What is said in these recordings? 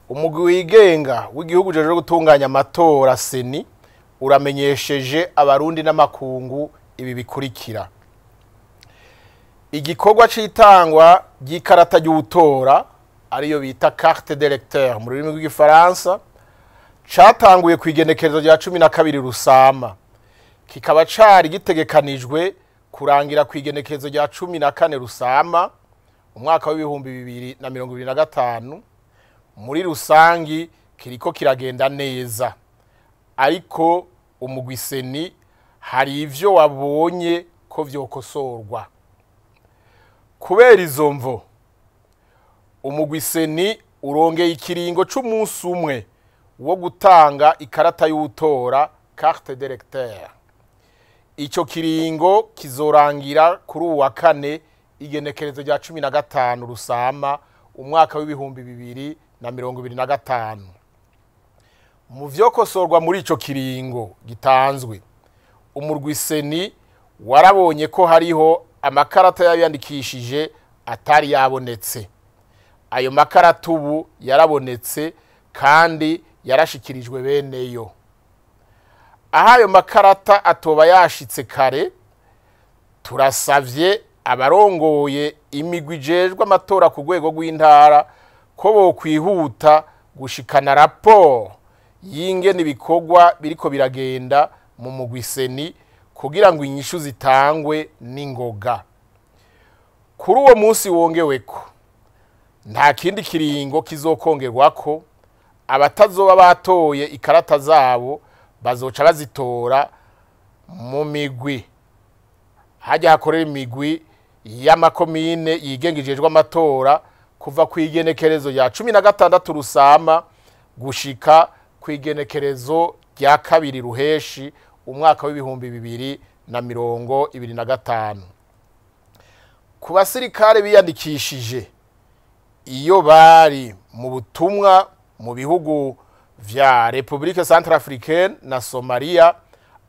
Umugwi wigenga w'igihugu ujejwe gutunganya amatora CENI uramenyesheje abarundi n'amakungu ibi bikurikira: igikorwa c'itangwa ry'ikarata y'utora, ariyo bita carte d'électeur mu rurimi rw'igifaransa, catanguye ku igenekerezo rya 12 Rusama, kikaba cari gitegekanijwe kurangira ku igenekerezo rya 14 Rusama umwaka w'2025. Muri rusangi kiriko kiragenda neza, ariko umugwi CENI hari ivyo wabonye ko vyokosorwa. Kubera izo mvo, umugwi CENI urongeye ikiringo c'umunsi umwe wo gutanga ikarata y'utora, carte d'électeur. Ico kiringo kizorangira kuri uwa kane, igenekerezo rya 15 Rusama umwaka w'2025. Mu vyokosorwa muri ico kiringo gitanzwe, umurwi CENI warabonye ko hariho amakarata y'abiyandikishije atari yabonetse. Ayo makarata ubu yarabonetse kandi yarashikirijwe beneyo. Aho ayo makarata atoba yashitse kare, turasavye abarongoye imigwi ijejwe amatora ku rwego rw'intara ko bokwihuta gushikana raporo y'ingene ibikorwa biriko biragenda mu mugwi CENI, kugira ngo inyishu zitangwe n'ingoga. Kuri uwo munsi wongeweko, nta kindi kiringo kizokongerwako. Abatazoba batoye ikarata zabo bazoca bazitora mu migwi hajya hakorera imigwi y'amakomine yigenga ijejwe amatora, kuva ku igenekerezo rya 16 Rusama gushika ku igenekerezo rya 2 Ruheshi umwaka w'2025. Ku basirikare biyandikishije iyo bari mu butumwa mu bihugu vya République Centrafricaine na Somalia,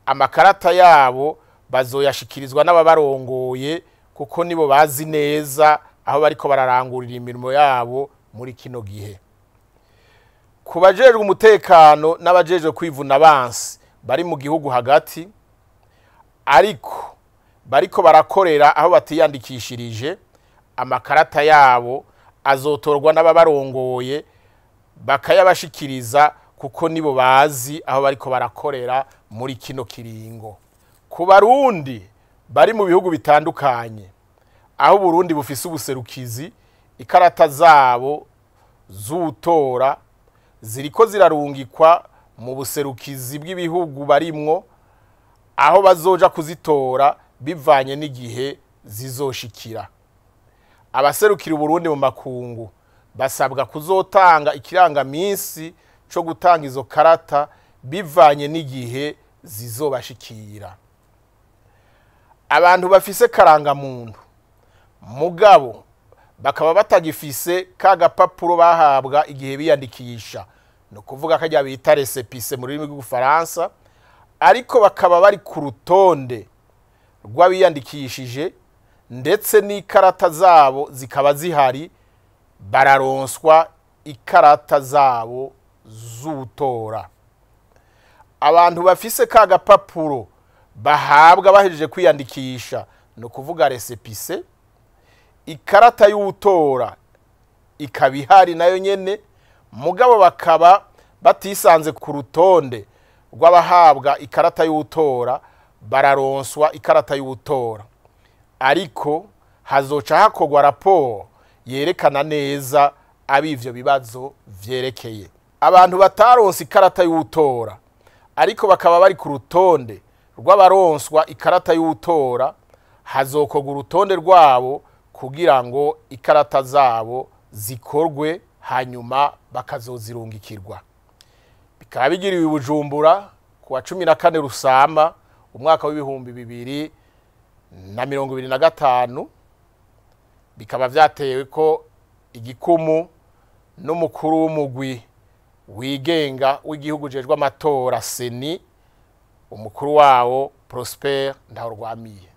amakarata yabo bazoyashikirizwa n'ababarongoye, kuko nibo bazi neza aho bariko bararangurira imirimo yabo muri kino gihe. Ku bajejwe umutekano n'abajejwe kwivuna abansi bari mu gihugu hagati ariko bariko barakorera aho batiyandikishirije, amakarata yabo azotorwa n'ababarongoye bakayabashikiriza, kuko nibo bazi aho bariko barakorera muri kino kiringo. Ku barundi bari mu bihugu bitandukanye aho Burundi bufise ubuserukizi, ikarata zabo z'utora ziriko zirarungikwa mu buserukizi bw'ibihugu barimwo, aho bazoja kuzitora bivanye n'igihe zizoshikira. Abaserukira Uburundi mu makungu basabwa kuzotanga ikirangaminsi co gutanga izo karata bivanye n'igihe zizobashikira. Abantu bafise karangamuntu mugabo bakaba batagifise ka gapapuro bahabwa igihe biyandikisha, no kuvuga kajya bita récépissé mu rurimi rw'igifaransa, ariko bakaba bari ku rutonde rw'abiyandikishije ndetse n'ikarata zabo zikaba zihari, bararonswa ikarata zabo z'utora. Abantu bafise ka gapapuro bahabwa bahejeje kwiyandikisha, no kuvuga récépissé, ikarata y'utora ikaba ihari nayo nyene, mugabo bakaba batisanze ku rutonde rw'abahabwa ikarata y'utora, bararonswa ikarata y'utora, ariko hazoca hakorwa raporo yerekana neza ab'ivyo bibazo vyerekeye. Abantu bataronse ikarata y'utora ariko bakaba bari ku rutonde rw'abaronswa ikarata y'utora, hazokorwa urutonde rwabo kugira ngo ikarata zabo zikorwe, hanyuma bakazozirungikirwa. Bikaba bigiriwe i Bujumbura ku wa 14 Rusama umwaka w'2025, bikaba vyatewe ko igikumu n'umukuru w'umugwi wigenga w'igihugu ujejwe amatora CENI, umukuru wawo Prosper Ntahorwamiye.